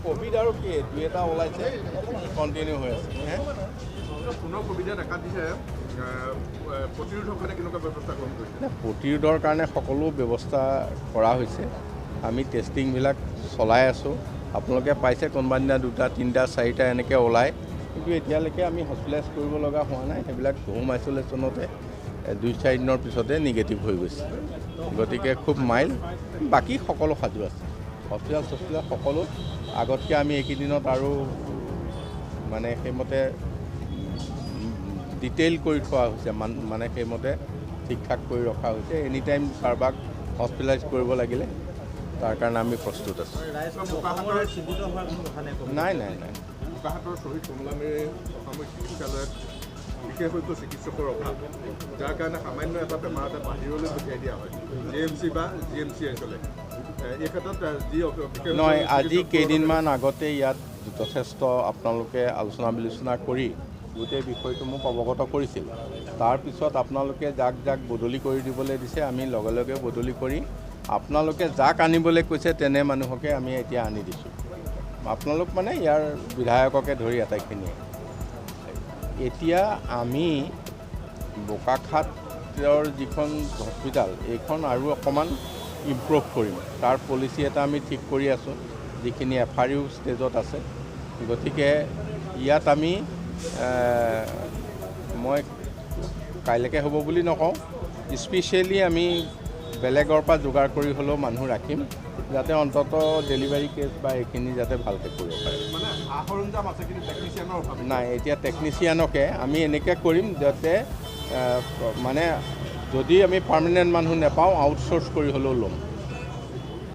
Covid আৰু কি দুই এটা ওলাইছে, কণ্টিনিউ হৈ আছে। পুনৰ ক'ভিডে দেখা দিছে, প্ৰতিৰোধৰ কাৰণে কেনেকুৱা ব্যৱস্থা গ্ৰহণ কৰিছে? প্ৰতিৰোধৰ কাৰণে সকলো ব্যৱস্থা কৰা হৈছে। আমি টেষ্টিংবিলাক চলাই আছোঁ। আপোনালোকে পাইছে কোনোবা দিনা 2টা 3টা 4টা এনেকৈ ওলায়, কিন্তু এতিয়ালৈকে আমি হস্পিটেলাইজ কৰিব লগা হোৱা নাই। সেইবিলাক হোম আইচলেশ্যনতে 2-4 দিনৰ পিছতে নিগেটিভ হৈ গৈছে, গতিকে খুব মাইল্ড। বাকী সকলো সাজু আছে, হস্পিটেল চস্পিটেল সকলো আগতকৈ আমি এইকেইদিনত আৰু মানে সেইমতে ডিটেইল কৰি থোৱা হৈছে, মানে সেইমতে ঠিক ঠাক কৰি ৰখা হৈছে। এনি টাইম কাৰোবাক হস্পিটেলাইজ কৰিব লাগিলে তাৰ কাৰণে আমি প্ৰস্তুত আছোঁ। নাই নাই নাই। বোকাখাতৰ শ্বহীদ কমলা মেৰি অসামৰিক চিকিৎসালয়ত বিশেষজ্ঞ চিকিৎসকৰ অভাৱ, যাৰ কাৰণে সামান্য এটা বেমাৰতে বাহিৰলৈ পঠিয়াই দিয়া হয় জে এম চি বা জি এম চি এইচলৈ। এই ক্ষেত্ৰত যি নহয়, আজি কেইদিনমান আগতে ইয়াত যথেষ্ট আপোনালোকে আলোচনা বিলোচনা কৰি গোটেই বিষয়টো মোক অৱগত কৰিছিল। তাৰপিছত আপোনালোকে যাক যাক বদলি কৰি দিবলৈ দিছে, আমি লগে লগে বদলি কৰি আপোনালোকে যাক আনিবলৈ কৈছে তেনে মানুহকে আমি এতিয়া আনি দিছোঁ। আপোনালোক মানে ইয়াৰ বিধায়ককে ধৰি আটাইখিনিয়ে। এতিয়া আমি বোকাখাতৰ যিখন হস্পিটেল, এইখন আৰু অকণমান ইম্প্ৰুভ কৰিম। তাৰ পলিচি এটা আমি ঠিক কৰি আছোঁ, যিখিনি এফ আৰ ইউ ষ্টেজত আছে। গতিকে ইয়াত আমি মই কাইলৈকে হ'ব বুলি নকওঁ, স্পেচিয়েলি আমি বেলেগৰ পৰা যোগাৰ কৰি হ'লেও মানুহ ৰাখিম, যাতে অন্ততঃ ডেলিভাৰী কেছ বা এইখিনি যাতে ভালকৈ কৰিব পাৰে। নাই, এতিয়া টেকনিচিয়ানকে আমি এনেকৈ কৰিম যাতে মানে যদি আমি পাৰ্মানেণ্ট মানুহ নাপাওঁ, আউটছ'ৰ্চ কৰি হ'লেও ল'ম।